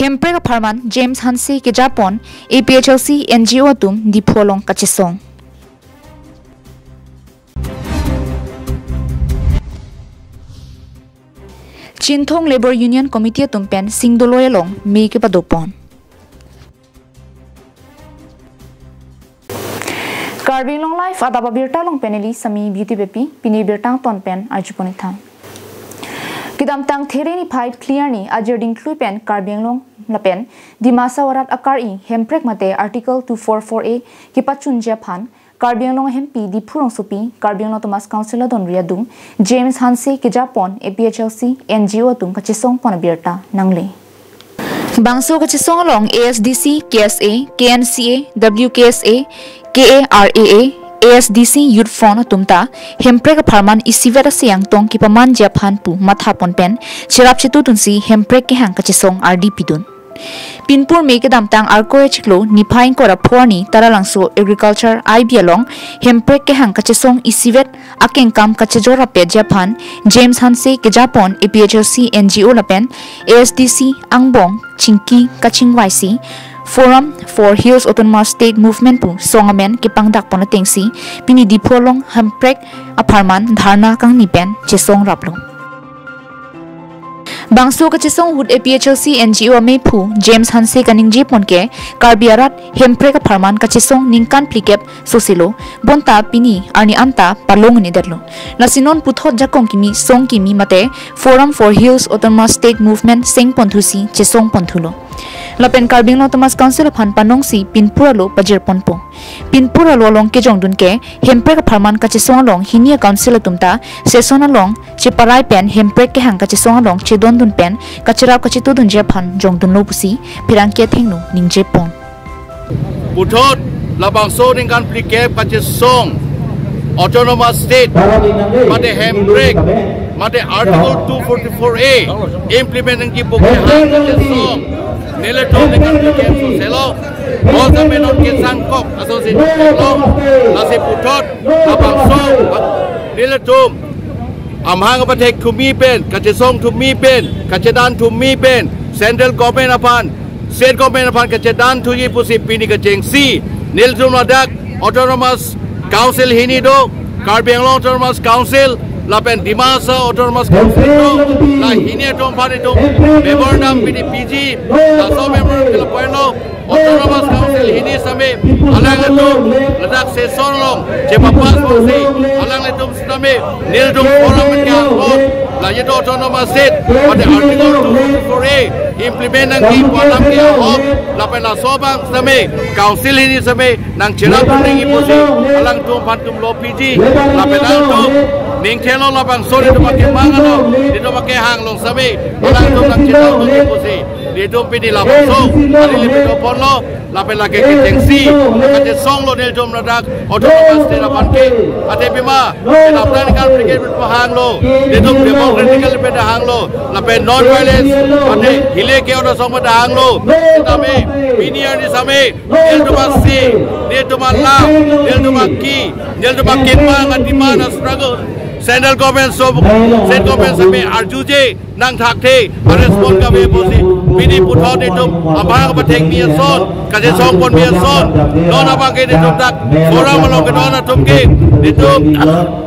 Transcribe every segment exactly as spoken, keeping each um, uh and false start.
Hemprek apharman James Hanse kejapon A P H L C N G O atum Diphu along kachesong. Chinthong Labour Union Committee atum pen Singdoloi along mei kepadopon. Karbi Anglong Live adap abirta along pen neli Sami Beauty Beypi, pini birta angton pen arjupon-ik tha. Kedamtang There niphai phli arni ajir dingtlu pen Karbi Anglong lapen Dima Hasao arat akari Hemprek mate Article two four four A kepachunji aphan Karbi Anglong ahempi Diphu rongsopi Karbi Anglong Autonomous Council adonri adung James Hanse kejapon A P H L C N G O atum kachesongpon abirta nangle. Bangso kachesong along A S D C, K S A, K N C A, W K S A, K A R A A, A S D C Youth Front atum ta Hemprek apharman isivet asai angtong kepamanji aphan pu mathapon pen cherap chetudunsi Hemprek kehang kachesong ardi pidun. Pinpur mei kedamtang Arkoi achiklo niphai ingkoi ra pho arni Taralangso Agriculture I B along Hemprek kehang kachesong isivet akengkam kachejor rapetji aphan James Hanse kejapon A P H L C N G O lapen A S D C angbong chingki kachingvaisi Forum for Hills Autonomous State Movement pu song amen kepangdakpon atengsi pini Diphu along Hemprek apharman dharna kangni pen chesong raplo. Bangso kachesong ahut A P H L C N G O amephu James Hanse kaningjepon ke Karbi arat Hemprek apharman kachesong ningkan phlikep soselo, bonta pini arni anta palong-un-edetlo. Lasi non puthot jakong kimi, song kimi mate Forum for Hills Autonomous State Movement sengponthusi chesongponthulo. Lapen Karbi Anglong Autonomous Council aphan panongsi pinpur alo pajirponpo. Pinpur alo along kejongdun ke Hemprek apharman kachesong along hini a-council atum ta session along cheparai pen Hemprek kehang kachesong along chedondun pen kacherap kachetudunji aphan jongdunlo pusi pherangke athengno ningjepon. Puthot labangso ningkan phlikep kachesong Autonomous State mate Hemprek mate Article two forty-four A implement nangji pu kehang kachesong nelitum ningkan phlikep soselo. Bonta amenon kesangkok asonsi soselo. Lasi puthot labangso nelitum amahang apathek thumi pen, kachesong thumi pen, kachedan thumi pen, Central Government aphan, State Government aphan kachedan thuji pusi pini kachengsi nelitum ladak Autonomous Council hini do, Karbi Anglong Autonomous Council lapen Dima Hasao Autonomous Council do, la hini atum aphan itum memorandum pini piji, laso memorandum ke lapu-an lo, Autonomous Council hini sitame alangtum ladak session along chepapass ponsi alangtum sitame nelitum forum pen kehang ahut la itum Autonomous State mate Article two forty-four A implement nangji pu alam ke ahok lapen laso abang sitame Council hini sitame nangcherap nangji pusi alangtum aphan itum lo piji lapen alangtum ningthelo labangso nelitum akemang along nelitum akehang along sitame alangtum nangchetong nangji pusi nelitum pini labangso ari limit ponlo lapen lake kachengsi kachesong lo nelitum ladak Autonomous State aphan ke. Athe pima kedamtang ningkan phlikep pen hanglo, nelitum democratically pen hanglo, lapen non-violence ate hileke ora song pen hanglo. Sitame pini arni sitame nelitum asi, nelitum alam, nelitum aki, nelitum akemang a-demand a-struggle Central Government, so State Government sitame arjuje nangthakthe a-respond kave pusi pini puthot nelitum amahang apathek mi ason, kachesongpon mi ason, non abang ke nelitum dak forum along kedon atum ke nelitum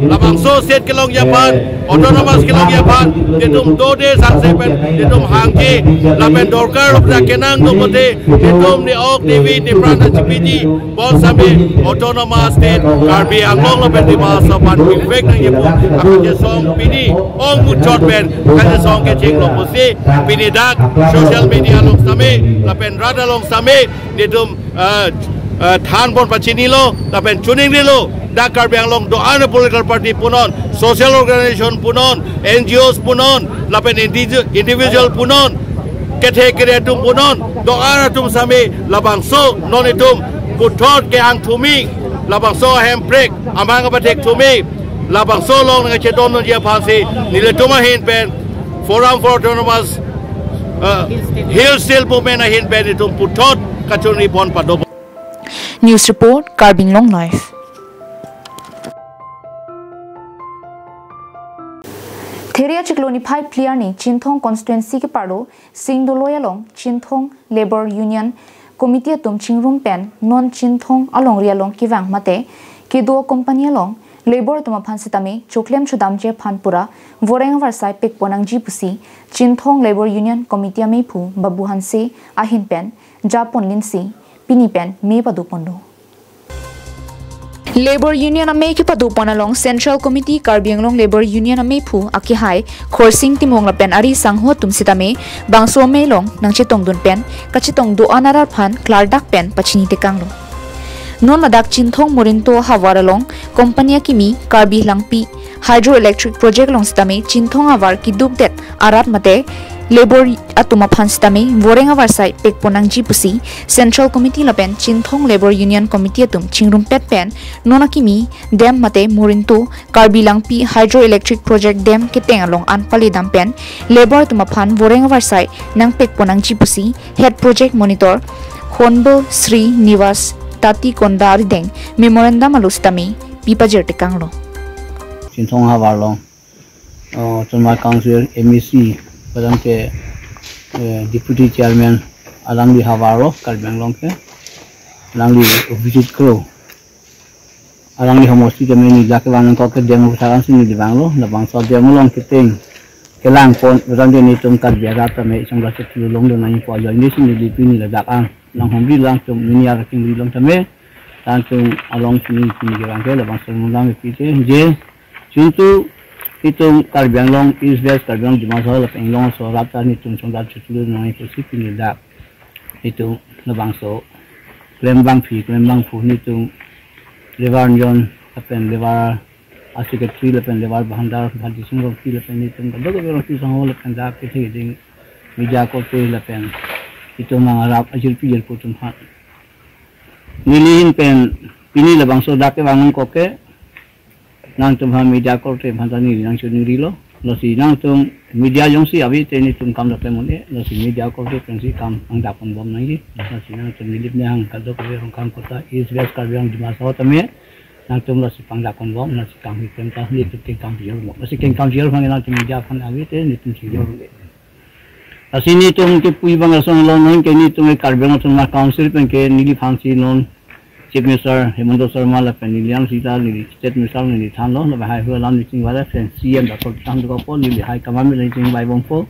labangso state kelongji aphan, Autonomous kelongji aphan nelitum dode sangse pen nelitum hangji lapen dorkar rupra kenang do mate nelitum ne-ok ne-vi ne-pran ta chipiji bonsitame Autonomous State Karbi Anglong lapen Dima Hasao aphan bivek nangji pu akachesong pini ongmuchot pen kachesong kechenglo pusi pini dak social media along sitame lapen rat along sitame nelitum, ah, ah, thanpon pachinilo lapen chiningrilo. Dak Karbi Anglong do-an political party punon, social organization punon, N G Os punon lapen indi-, individual punon, kethe kere atum punon, do-an atum sitame labangso non itum puthot kehang thumi, labangso Hemprek amahang apathek thumi, labangso along nangchetong nangji aphansi nelitum ahin pen Forum for Autonomous, uh, Hill State Movement ahin pen itum puthot kachinipon pado. News report, Karbi Anglong Live. Theria chiklo niphai phli arni Chinthong constituency keparlo Singdoloi along Chinthong Labour Union Committee atum chingrum pen non Chinthong alongri along kevang mate kedo company along labour atum aphan sitame choklem chodamji aphan pura voreng avarsai pekpon nangji pusi Chinthong Labour Union Committee amephu Babu Hanse ahin pen japon linsi pini pen me padoponlo. Labour Union amei kepadopon along Central Committee Karbi Anglong Labour Union amephu akehai Khorsing Timung lapen ari sangho atum sitame bangso amei along nangchetongdun pen kachetong do-an arat aphan klardak pen pachini tekanglo. Non ladak Chinthong Morinto havar along company akimi Karbi Langpi Hydroelectric Project along sitame Chinthong avar kedukdet arat mate labour atum aphan sitame voreng avarsai pekpon nangji pusi Central Committee lapen Chinthong Labour Union Committee atum chingrumpet pen non akimi dam mate Morinto Karbi Langpi Hydroelectric Project dam keteng along an paledam pen labour atum aphan voreng avarsai nangpekpon nangji pusi Head Project Monitor Honorable Sri Nivas Tatikonda arideng memorandum alo sitame pipajir tekanglo. Chinthong havar along, uh, Autonomous Council M A C, padam ke, eh, Deputy Chairman alangli havar lo, Karbi Anglong ke, alangli visit kro. Alangli homosti tame neli dak kevang nangkok ke dam aphuthak ansi neli vanglo, labangso dam along keteng kelangpon, padam ke netum Karbi arat tame chongdat chetulu longdun nangji pu ajoine si neli pini ladak an, lang homri lang tum mini ara kingri long tame, tangtung along sini pini kevang ke labangso mundang pite, je, chuntu, itum Karbi Anglong, East West Karbi Anglong, Dima Hasao lapen Inglong aso arat ta netum chongdat chetulu nangji pusi pini dak itum labangso klembangpi, klembangphu netum labour union lapen labour a-secretary lapen labour bhandar Bhante Sing Rongpi lapen netum kadokave Rongpi sangho lapen dak kethe ding media korte lapen itum nang arap ajirpi jirpo atum aphan. Neli ahin pen pini labangso dak kevang nangkok ke nangtum ha media korte aphan ta neli nangchoningri lo. Lasi nangtum media jongsi ave te netum kam dak lemon e. Lasi media korte pensi kam pangdakponbom nangji. Lasi nangtum Nilip Nehang kadokave Rongkhang kota East West Karbi Anglong Dima Hasao tame nangtum lasi pangdakponbom, lasi kam hitem ta netum kengkam pijor mo. Lasi kengkam pijor aphan nangtum media aphan ave te netum pijor le. Lasi netum kepui abang ason lo, non ke netum ke Karbi Anglong Autonomous Council pen ke neliphansi non Chief Minister Himanta Sarma lapen neli angsita neli State Minister neli thanlo, lapen hai hu alam neli chingvai lapen C M Doctor Tuliram Ronghang apot neli hai kamam neli chingvaibompo.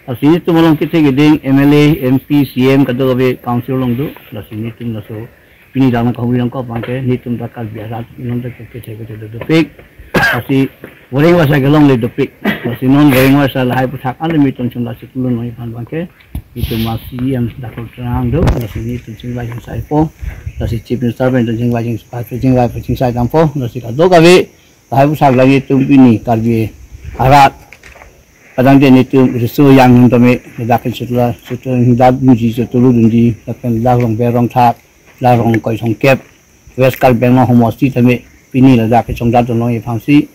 Lasi netum along kethe keding M L A, M P, C M kadokave council along do. Lasi netum laso pini dak nangkahumri nangkok abang ke netum dak Karbi arat non dak ke kethe kethe do dopik. Lasi voreng avarsai kelongle dopik. Lasi non voreng avarsai lahai aphuthak ale netum chongdat chetulu nangji aphan abang ke itum ma C M Doctor Tuliram Ronghang do. Lasi netum chingvai chingsaipo. Lasi Chief Minister pen itum chingvai chingsai, chingvai chingsai dampo. Lasi kadokave lahai aphuthak lagi itum pini Karbi arat padam ke netum riso yang tame dak ke chetula, chetula dak dunji chetulu dunji lapen dak rong berong thak, dak rong koi songkep West Karbi Anglong homosti tame pini ladak kechongdat dun nangji aphansi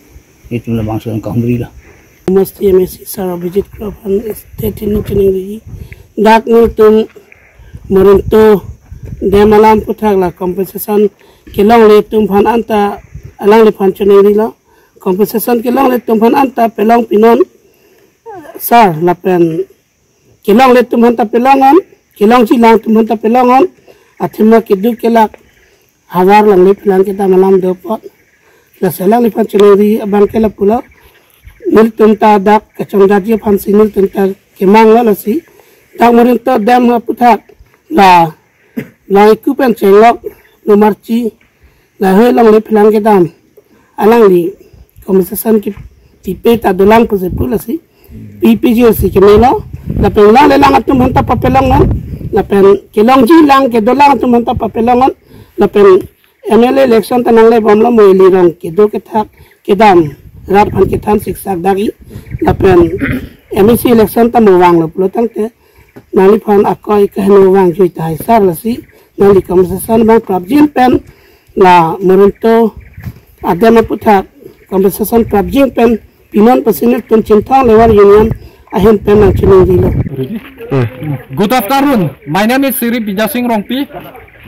netum labangso nangkahumri lo. Homosti M A C sir visit kro aphan state netum chiningri. Dak netum Morinto dam alam aphuthak la compensation kelongle atum aphan anta alangliphan choningrilo. Compensation kelongle atum aphan anta pelong pinon sir lapen kelongle atum aphan ta pelong on, kelongji lang atum aphan ta pelong on, athema keduk kelak havar longle phelang kedam alam do apot. Lasi alangliphan chiningri abang ke lapulo. Nelitum ta dak kachongdatji aphansi nelitum ta kemanglo lasi. Dak Morinto dam aphuthak la, la iku pen chenglok nomarchi lahai longle phelang kedam alangli compensation kepipe ta dolang pusi pu lasi. Pipeji si kemelo. Lapen longle lang atum aphan ta papelong non. Lapen kelongji lang kedolang atum aphan ta papelong non. Lapen M L A election ta nanglebomlo mo ili rong kedo kethak kedam rat aphan kethan siksak dagi. Lapen M A C election ta mo vanglo pulo tangte nangliphan akoi keheno vangjui tahai sir lasi nangli compensation abang prapjin pen la Morinto adam aphuthak compensation prapjin pen pinon pusi nelitum Chinthong Labour Union ahin pen nangchiningrilo. Good afternoon. My name is Sri Bijay Sing Rongpi.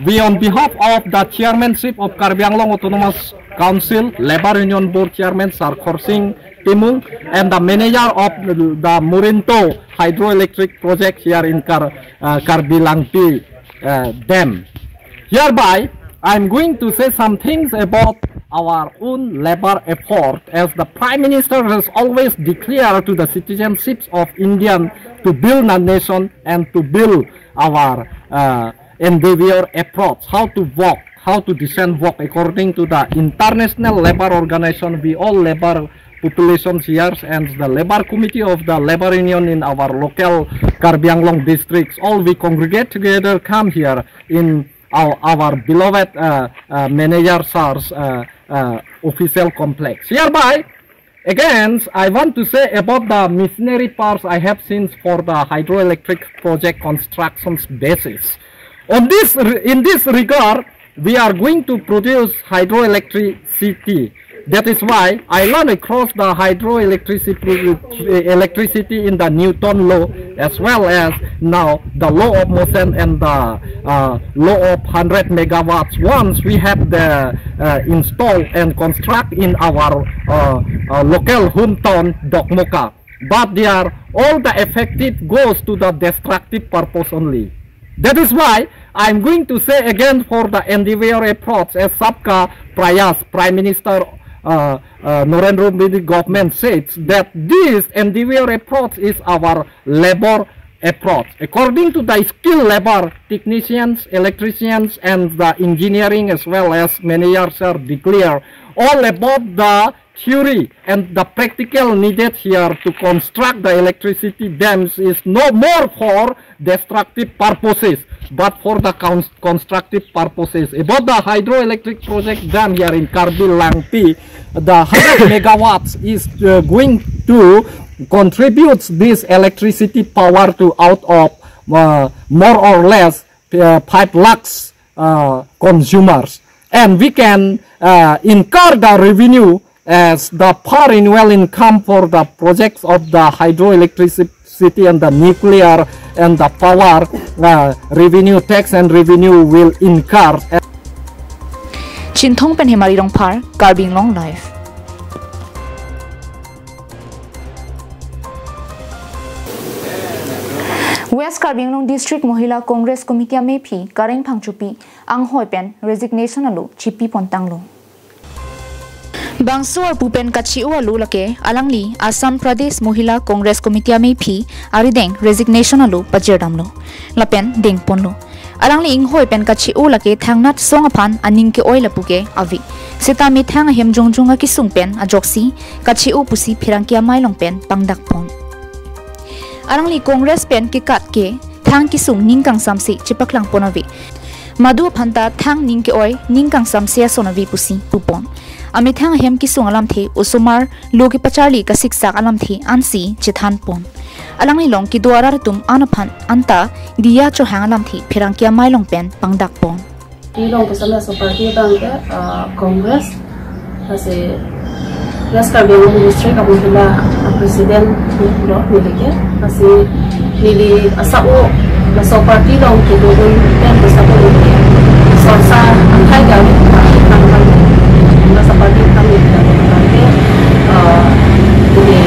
We, on behalf of the chairmanship of Karbi Anglong Autonomous Council Labour Union Board Chairman Sir Khorsing Timung, and the manager of the Murinto hydroelectric project here in Kar, uh, Karbi Langpi uh, dam. Hereby, I'm going to say some things about our own labor effort, as the Prime Minister has always declared to the citizenships of Indian to build a nation and to build our uh, endeavor approach, how to work, how to design work according to the International Labour Organization. We all labor populations here and the labor committee of the labor union in our local Karbi Anglong districts, all we congregate together, come here in our, our beloved uh, uh, manager sir's uh, uh, official complex. Hereby, again, I want to say about the machinery parts I have seen for the hydroelectric project constructions basis. On this, in this regard, we are going to produce hydroelectricity. That is why I learn across the hydroelectricity, electricity in the Newton law, as well as now the law of motion and the uh, law of hundred megawatts. Once we have the uh, install and construct in our uh, uh, local hometown Dokmoka, but they are all the effective goes to the destructive purpose only. That is why I'm going to say again for the endeavor approach as Sabka Prayas, Prime Minister uh, uh, Narendra Modi government says that this endeavor approach is our labor approach. According to the skilled labor, technicians, electricians, and the engineering as well as managers are declared all about the theory and the practical needed here to construct the electricity dams is no more for destructive purposes but for the cons- constructive purposes. About the hydroelectric project dam here in Karbi Langpi, the hundred megawatts is uh, going to contribute this electricity power to out of uh, more or less uh, five lakhs uh, consumers, and we can uh, incur the revenue as the per annual income for the projects of the hydroelectricity and the nuclear and the power uh, revenue, tax and revenue will incur. Chinthong pen Hemari Rongphar, Karbi Anglong Live. West Karbi Anglong District Mohila Congress Committee amephi Kareng Phangchopi anghoi pen resignation alo chipi pontanglo. Bangso arpu pen kachi-o alo lake alangli Assam Pradesh Mohila Congress Committee amephi arideng resignation alo pajirdamlo lapen dengponlo. Alangli inghoi pen kachi-o lake thangnat song aphan aning ke-oi lapu ke ave. Seta methang ahem jongjong akesung pen ajoksi kachi-o pusi pherangke amei along pen pangdakpon. Alangli Congress pen kekat ke thang kesung ning kangsamse chepaklang pon ave. Madu aphanta thang ning ke-oi ning kangsamse ason ave pusi pupon. Amethang ahem kesung alamthe osomar lo kepacharli kasiksak alamthe ansi chethanpon. Alangli along kedo arat atum an aphan anta diya chohang alamthe pherangke amei along pen pangdakpon. Nilong pusam laso party abang ke uh, Congress. Lasi West Karbi Anglong District amohila president lo neli ke. Lasi neli asap-o laso party along kedo un pen pusam neli sorsa akhai kali party nang kali. Laso party kami kali ke uh, neli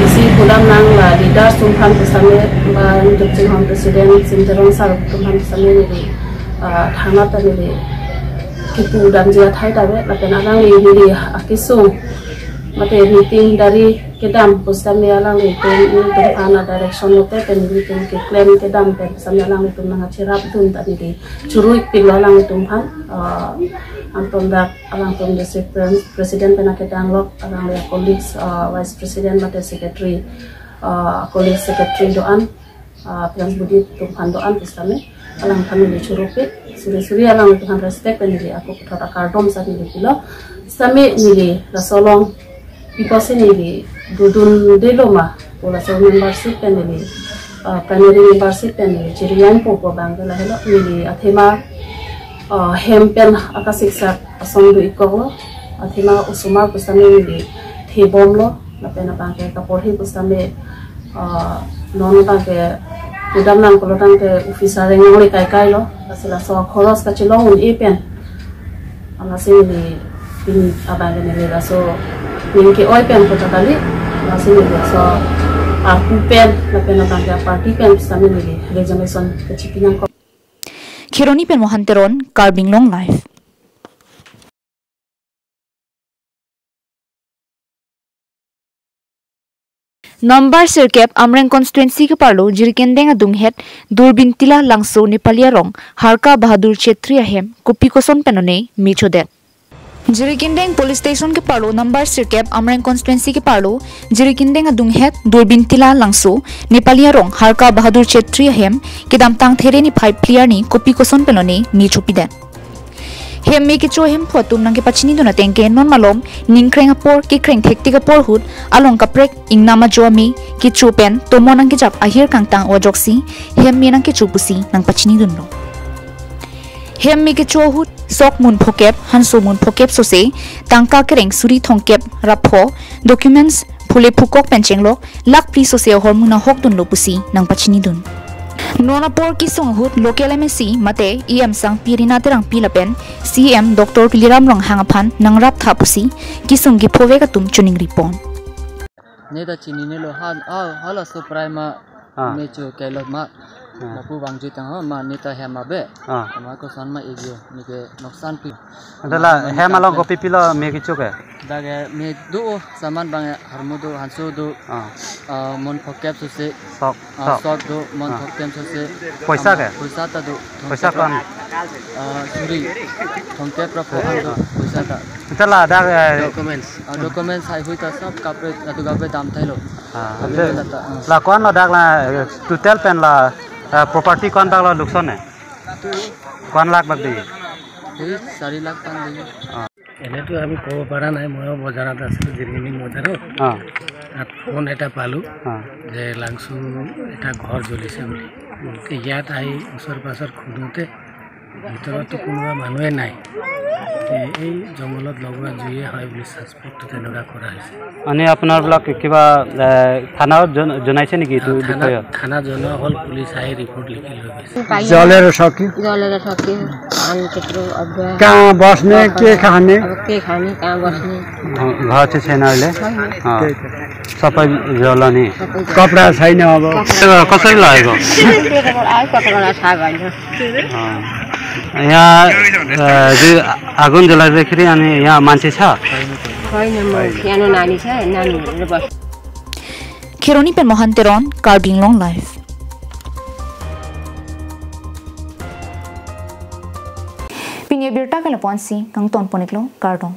isi pulam nang la leaders atum aphan pusam ba Nutup Chinghon president, Sim Teron sir atum aphan pusam neli uh, thangnat ta neli kipu damji athai ta ave, lapen alangli neli akesung mate meeting dari kedam pusitame alanglitum nelitum aphan a direction lote pen nelitum keklem kedam pen pusitame alanglitum nangkacherapdun ta neli churu-ikpiklo alanglitum aphan, uh, angton dak alangtum district pres- president pen akedanglok alangli colleagues, uh, vice president mate secretary, uh, colleague secretary do-an, uh, Prince Budi atum aphan do-an pusitame alangphan neli churu-ikpik, suri suri alangtum aphan respect pen neli ako puthot akardom sa neli pilo. Sitame neli laso along because neli dodundelo ma pu laso membership pen neli, uh, primary membership pen neli chiri-anpo pu abang ke lahelo, neli athema uh, hem pen akasiksak ason do-ikkoklo, athema osomar pusitame neli thebomlo, lapen abang ke kaporhi pusitame uh, non abang ke pudam nang pulo tangte officer reng longle kaikai lo, lasi laso akhoros kachelong un-e pen. Lasi neli pini abang ke neli laso Ning ke-oi pen kota kali, lasi neli laso arpu pen, lapen abang ke party pen sitame neli resignation kachipi nangkok. Kheroni pen Mohan Teron, Karbi Anglong Live. Number sirkep Amreng constituency keparlo Jirikindeng adunghet Durbin Tila Langso Nepali arong Harka Bahadur Chetri ahem kopi koson pen one me chodet. Jirikindeng Police Station keparlo number sirkep Amreng constituency keparlo Jirikindeng adunghet Durbin Tila Langso Nepali arong Harka Bahadur Chetri ahem kedamtang There niphai phli arni kopi koson pen one me chopidet. Hem me kecho ahemphu atum nangkepachinidun ateng ke non malom ningkreng apor kekreng thektik apor ahut along kaprek ingnam ajo ame kecho pen tomon nangkejap ahir kangtang ajoksi hem me nangkecho pusi nangpachinidunlo. Hem me kecho ahut sok mun phokep, hanso mun phokep sose, tangka kereng suri thomkep ra pho, documents phule phukok pen chenglok, lakh phli sose ahormu nahokdunlo pusi nangpachinidun. Non apor kesung ahut local M A C mate E M Sangpi Rina Terangpi lapen C E M Doctor Tuliram Ronghang aphan nangraptha pusi kesung kephovek atum choningri pon. Neta chininelo han, ah, halaso prai ma Ah. me cho kelo ma. Ah. Lapu vangji tang ho ma neta hem abe. Ah. Ma koson ma egyo neke noksan pi. Anta la Ma hem neta along pe- kopi pilo me kecho ke? Dak ke me do saman bang harmu do hanso do. Ah. Ah, mun phokep sose. Sok, Ah, sok. sok do mun Ah. phokep sose. Poisa Ama ke? Poisa ta do. Poisa kon? Ah, suri. Thomkep ra pho an do poisa ta. Anta ladak, eh, Documents. Ah, documents hai hui ta sab kapre, atu kapre dam thailo. Ah, Kapre ante la ta, ah. la ko-an lo dak la, eh, total pen la, eh, property ko-an bak lo lukson ne? Ko-an lakh bak di? এই চাৰি লাখ মান দিলোঁ। Ah. এনেতো আমি ক'ব পৰা নাই, ময়ো বজাৰত আছিলোঁ, জিৰিঙনি বজাৰত। Ah. তাত ফোন এটা পালোঁ Ah. যে লাংচু এটা ঘৰ জ্বলিছে বুলি। ইয়াত আহি ওচৰ পাছৰ সোধোতে ভিতৰততো কোনোবা মানুহে নাই। এ-, এই জংঘলত লগোৱা জুইয়ে হয় বুলি ছাছপেক্ট তেনেকুৱা কৰা হৈছে। মানে আপোনালোকক কিবা, এ, থানাত জন-, জনাইছে নেকি এইটো অ, থানা, বিষয়ত? থানা জনোৱা হ'ল, পুলিচ আহি ৰিপৰ্ট লিখি লৈ গৈছে। पाइए। जलेर सक्यो। जलेर सक्यो। पानी त्यत्रो अदुवा। कहाँ बस्ने, अब के खाने? अब के खाने, कहाँ बस्ने? अँ, घर चाहिँ छैन अहिले? छैन। अँ। त्यही त। सबै जल्यो नि। सबै जल्यो। कपडा छैन अब। कपडा। त्यो कसरी लगेको? त्यही त आयो, कपडा छ भएन। अँ। यहाँ, अ, जो आगो जलाउँदाखेरि अनि यहाँ मान्छे छ? छैन, म सानो नानी छ, नानी लिएर बस्छु। Kheroni pen Mohan Teron, Karbi Anglong Live. Pini abirta ke lapu-ansi kangton pon-iklo, kardom.